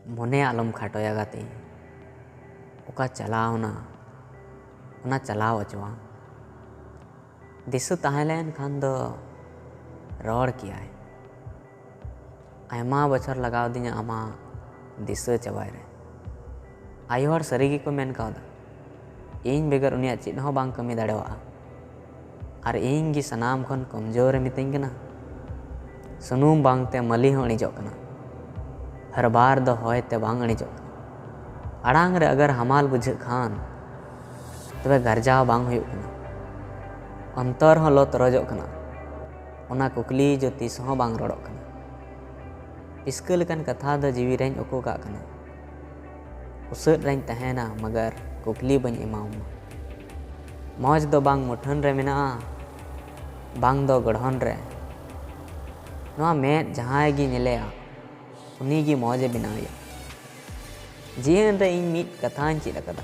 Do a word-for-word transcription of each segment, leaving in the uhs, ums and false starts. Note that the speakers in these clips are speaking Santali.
ᱢᱚᱱᱮ ᱟᱞᱚᱢ ᱠᱷᱟᱴᱚᱭᱟ ᱜᱟᱛᱮ, ᱚᱠᱟ ᱪᱟᱞᱟᱣᱱᱟ ᱚᱱᱟ ᱪᱟᱞᱟᱣ ᱚᱪᱚᱣᱟᱱ᱾ ᱫᱤᱥᱟᱹ ᱛᱟᱦᱮᱸ ᱞᱮᱱ ᱠᱷᱟᱱ ᱫᱚ ᱨᱚᱲ ᱠᱮᱭᱟᱭ᱾ ᱟᱭᱢᱟ ᱵᱚᱪᱷᱚᱨ ᱞᱟᱜᱟᱣ ᱫᱤᱧᱟ ᱟᱢᱟᱜ ᱫᱤᱥᱟᱹ ᱪᱟᱵᱟᱭ ᱨᱮ᱾ ᱟᱭᱳ ᱦᱚᱲ ᱥᱟᱹᱨᱤ ᱜᱮᱠᱚ ᱢᱮᱱ ᱠᱟᱣᱫᱟ, ᱤᱧ ᱵᱮᱜᱚᱨ ᱩᱱᱤᱭᱟᱜ ᱪᱮᱫ ᱦᱚᱸ ᱵᱟᱝ ᱠᱟᱹᱢᱤ ᱫᱟᱲᱮᱣᱟᱜᱼᱟ᱾ ᱟᱨ ᱤᱧ ᱜᱮ ᱥᱟᱱᱟᱢ ᱠᱷᱚᱱ ᱠᱚᱢᱡᱳᱨᱮ ᱢᱤᱛᱟᱹᱧ ᱠᱟᱱᱟ᱾ ᱥᱩᱱᱩᱢ ᱵᱟᱝᱛᱮ ᱢᱟᱹᱞᱤ ᱦᱚᱸ ᱤᱬᱤᱡᱚᱜ ᱠᱟᱱᱟ᱾ ᱦᱟᱨ ᱵᱟᱨ ᱫᱚ ᱦᱚᱭ ᱛᱮ ᱵᱟᱝ ᱤᱬᱤᱡᱚᱜ ᱠᱟᱱᱟ᱾ ᱟᱲᱟᱝ ᱨᱮ ᱟᱜᱟᱨ ᱦᱟᱢᱟᱞ ᱵᱩᱡᱷᱟᱹᱜ ᱠᱷᱟᱱ, ᱛᱚᱵᱮ ᱜᱟᱨᱡᱟᱣ ᱵᱟᱝ ᱦᱩᱭᱩᱜ ᱠᱟᱱᱟ᱾ ᱚᱱᱛᱚᱨ ᱦᱚᱸ ᱞᱚ ᱛᱚᱨᱚᱡᱚᱜ ᱠᱟᱱᱟ᱾ ᱚᱱᱟ ᱠᱩᱠᱞᱤ ᱡᱚ ᱛᱤᱥ ᱦᱚᱸ ᱵᱟᱝ ᱨᱚᱲᱚᱜ ᱠᱟᱱᱟ᱾ ᱯᱤᱥᱠᱟᱹ ᱞᱮᱠᱟᱱ ᱠᱟᱛᱷᱟ ᱫᱚ ᱡᱤᱣᱤ ᱨᱮᱧ ᱩᱠᱩ ᱠᱟᱜ ᱠᱟᱱᱟ᱾ ᱩᱥᱟᱹᱫ ᱨᱮᱧ ᱛᱟᱦᱮᱱᱟ, ᱢᱟᱜᱟᱨ ᱠᱩᱠᱞᱤ ᱵᱟᱹᱧ ᱮᱢᱟᱣᱟᱢᱟ᱾ ᱢᱚᱡᱽ ᱫᱚ ᱵᱟᱝ ᱢᱩᱴᱷᱟᱹᱱ ᱨᱮ ᱢᱮᱱᱟᱜᱼᱟ, ᱵᱟᱝ ᱫᱚ ᱜᱚᱲᱦᱚᱱ ᱨᱮ᱾ ᱱᱚᱣᱟ ᱢᱮᱫ ᱡᱟᱦᱟᱸᱭ ᱜᱮ ᱧᱮᱞᱮᱭᱟ, ᱩᱱᱤ ᱜᱮ ᱢᱚᱡᱽ ᱮ ᱵᱮᱱᱟᱣᱮᱭᱟ᱾ ᱡᱤᱭᱚᱱ ᱨᱮ ᱤᱧ ᱢᱤᱫ ᱠᱟᱛᱷᱟᱧ ᱪᱮᱫ ᱟᱠᱟᱫᱟ,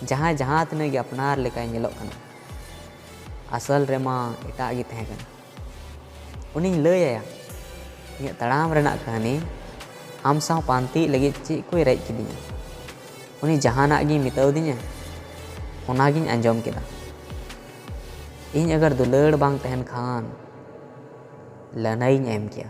ᱡᱟᱦᱟᱸᱭ ᱡᱟᱦᱟᱸ ᱛᱤᱱᱟᱹᱜ ᱜᱮ ᱟᱯᱱᱟᱨ ᱞᱮᱠᱟᱭ ᱧᱮᱞᱚᱜ ᱠᱟᱱᱟ, ᱟᱥᱚᱞ ᱨᱮᱢᱟ ᱮᱴᱟᱜ ᱜᱮ ᱛᱟᱦᱮᱸ ᱠᱟᱱᱟ᱾ ᱩᱱᱤᱧ ᱞᱟᱹᱭ ᱟᱭᱟ ᱤᱧᱟᱹᱜ ᱛᱟᱲᱟᱢ ᱨᱮᱱᱟᱜ ᱠᱟᱹᱦᱱᱤ, ᱟᱢ ᱥᱟᱶ ᱯᱟᱱᱛᱮᱜ ᱞᱟᱹᱜᱤᱫ ᱪᱮᱫ ᱠᱚᱭ ᱨᱮᱡ ᱠᱤᱫᱤᱧᱟ᱾ ᱩᱱᱤ ᱡᱟᱦᱟᱱᱟᱜ ᱜᱮᱭ ᱢᱮᱛᱟᱣᱫᱤᱧᱟ, ᱚᱱᱟᱜᱤᱧ ᱟᱸᱡᱚᱢ ᱠᱮᱫᱟ᱾ ᱤᱧ ᱟᱜᱟᱨ ᱫᱩᱞᱟᱹᱲ ᱵᱟᱝ ᱛᱟᱦᱮᱱ ᱠᱷᱟᱱ, ᱞᱟᱹᱱᱟᱹᱭᱤᱧ ᱮᱢ ᱠᱮᱭᱟ᱾